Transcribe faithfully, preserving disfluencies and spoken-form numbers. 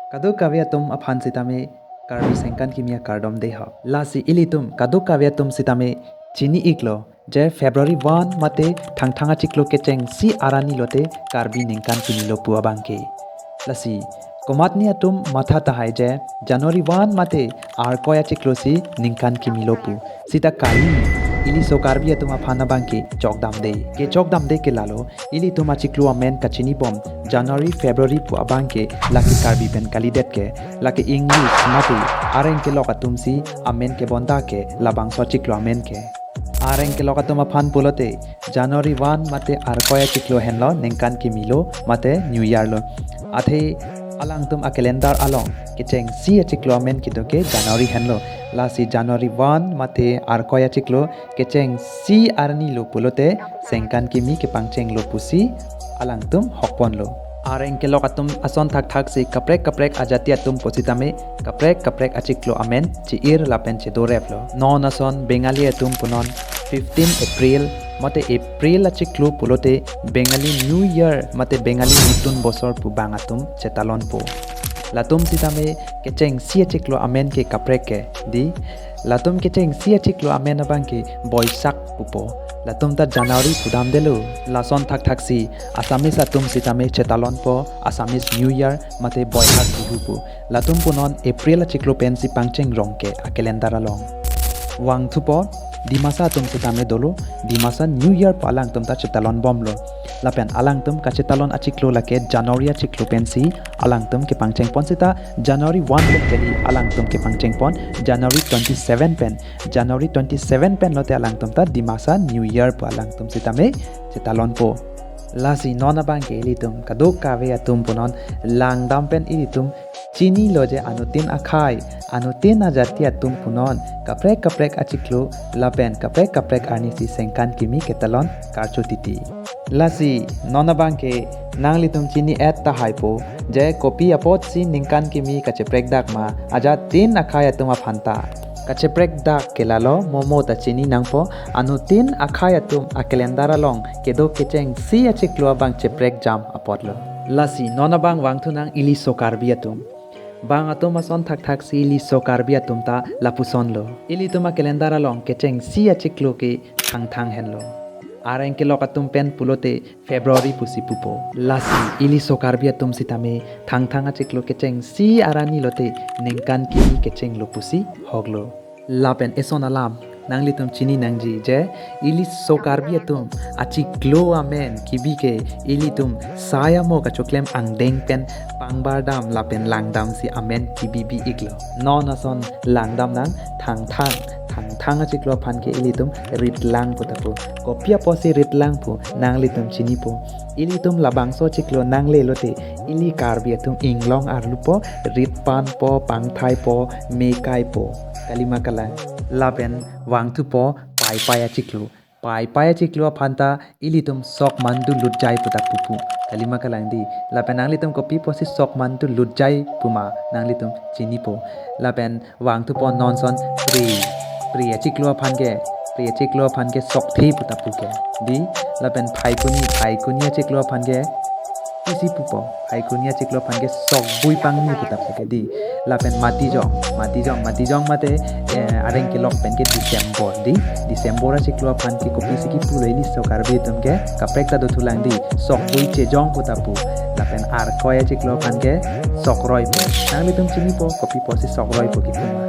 Kadokave atum aphan sitame Karbi Sengkan Kimi akardom dei ho. Lasi ilitum kadokave atum sitame chini iklo je February one mate Thangthang achiklo kechengsi arni lote Karbi Ningkan Kimi lo pu abangke. Lasi komatne atum matha tahai je January one mate Arkoi achiklo si Ningkan Kimi lo pu. Sita kali iliso Karbi atum aphan abangke chokdam dei. Kechokdam dei ke lalo, ilitum achiklo amen kachini bom January, February pu abangke lake Karbi pen kalidet ke, lake English mate areng kelok atum si amen kebonda ke labangso achiklo amen ke. Areng kelok atum aphan pulote January one mate Arkoi achiklo henlo Ningkan Kimi lo mate New Year lo. Athe alangtum a-calendar along kechengsi achiklo amen kedo ke January henlo. Lasi January one mate Arkoi achiklo kechengsi arni lo pulote Sengkan Kimi kepangcheng lo pusi alangtum hokpon lo. Areng kelok atum ason thakthak si kaprek kaprek ajati atum pusitame kaprek kaprek achiklo amen chi-ir lapen chedorep lo. Non ason Bengali atum punon fifteen April mate April achiklo pulote Bengali New Year mate Bengali Nutun Bosor pu bang atum chetalon po. Latum sitame kechengsi achiklo amen ke kaprek ke dei. Latum kechengsi achiklo amen abangke Boisak pupo. Latum ta January pudam detlo. Lason thakthak si Assamese atum sitame chetalon po Assamese New Year mate Boihak Bihu pu. Latum punon April achiklo pensi pangcheng rong ke a-calendar along. Vangthupo Dimasa atum sitame dolo, Dimasa New Year pu alangtum ta chetalon bomlo. Lapen alangtum kachetalon achiklo lake January achiklo pensi alangtum kepangcheng pon sita January one pen kali alangtum kepangcheng pon January twenty-seven pen. January twenty-seven pen lote alangtum ta Dimasa New Year pu alangtum sitame chetalon po. Lasi non abangke ilitum kadokave atum punon langdam pen ilitum chinilo je anuttin akhei, anuttin ajati atum punon kaprek kaprek achiklo lapen kaprek kaprek arni si Sengkan Kimi ketalon karcho titi. Lasi non abangke nanglitum chini-et tahai po je kopi apotsi Ningkan Kimi kacheprekdak ma ajattin akhei atum aphanta. Kacheprekdak ke lalo, momo ta chini nangpo, anuttin akhei atum a-calendar along kedo kechengsi achiklo abang cheprekjam apotlo. Lasi non abang vangthu nang iliso Karbi atum. Bang atum ason thakthak si iliso Karbi atum ta lapuson lo. Ilitum a-calendar along kechengsi achiklo ke Thangthang henlo. Areng kelok atum pen pulote February pusi pupo. Lasi iliso Karbi atum sitame Thangthang achiklo kechengsi arni lote Ningkan Kimi kecheng lo pusi hoklo. Lapen eson alam nanglitum chini nangji je iliso Karbi atum achiklo amen kebi ke ilitum sai amo kachoklem angdeng pen pangbardam lapen langdam si amen kebibi iklo. Non ason langdam nang Thangthang. Thangthang achiklo aphan ke ilitum Ritlang pu ta pu. Kopi apotsi Ritlang pu nanglitum chini po. Ilitum labangso achiklo nangle lote ili Karbi atum inglong arlu po, rit pan po, pangthai po, mekai po. Kalima kalang. Lapen vangthupo Paipai achiklo. Paipai achiklo aphanta ilitum Sok Mandu Lutjai pu ta pupo. Kalima kalang dei. Lapen nanglitum kopi apotsi Sok Mandu Lutjai puma nanglitum chini po. Lapen vangthupo non ason Phre. Phre achiklo aphan ke, Phre achiklo aphan ke Sokthe pu ta pu ke dei. Lapen Phaikuni, Phaikuni achiklo aphan ke isi pupo. Phaikuni achiklo aphan ke Sokbui Pangni pu ta pu ke dei. Lapen Matijong, Matijong, Matijong mate, eh, areng kelok pen ke December dei. December achiklo aphan ke kopisi kipulo iliso Karbi atum ke kaprek ta dothulang dei. Sokbui Chejong pu ta pu. Lapen Arkoi achiklo aphan ke Sokroi pu. Nanglitum chini po kopi apotsi Sokroi pu kipu ma.